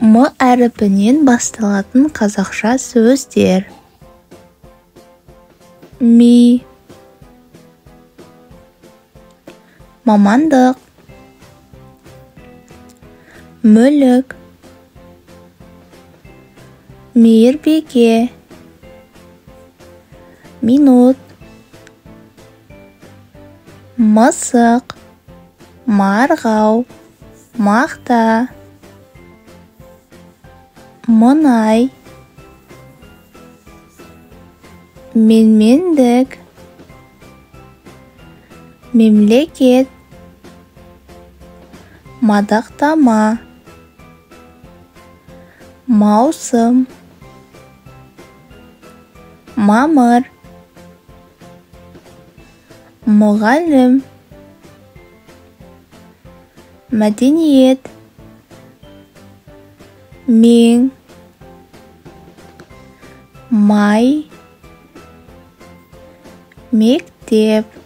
М әріпінен басталатын қазақша сөздер. Ми, мамандық, мүлік, мейірбике, минут, мысық, марғау, мақта, мұнай, менмендік, мемлекет, мадақтама, маусым, мамыр, мұғалім, мәдениет, мең, май, мектеп.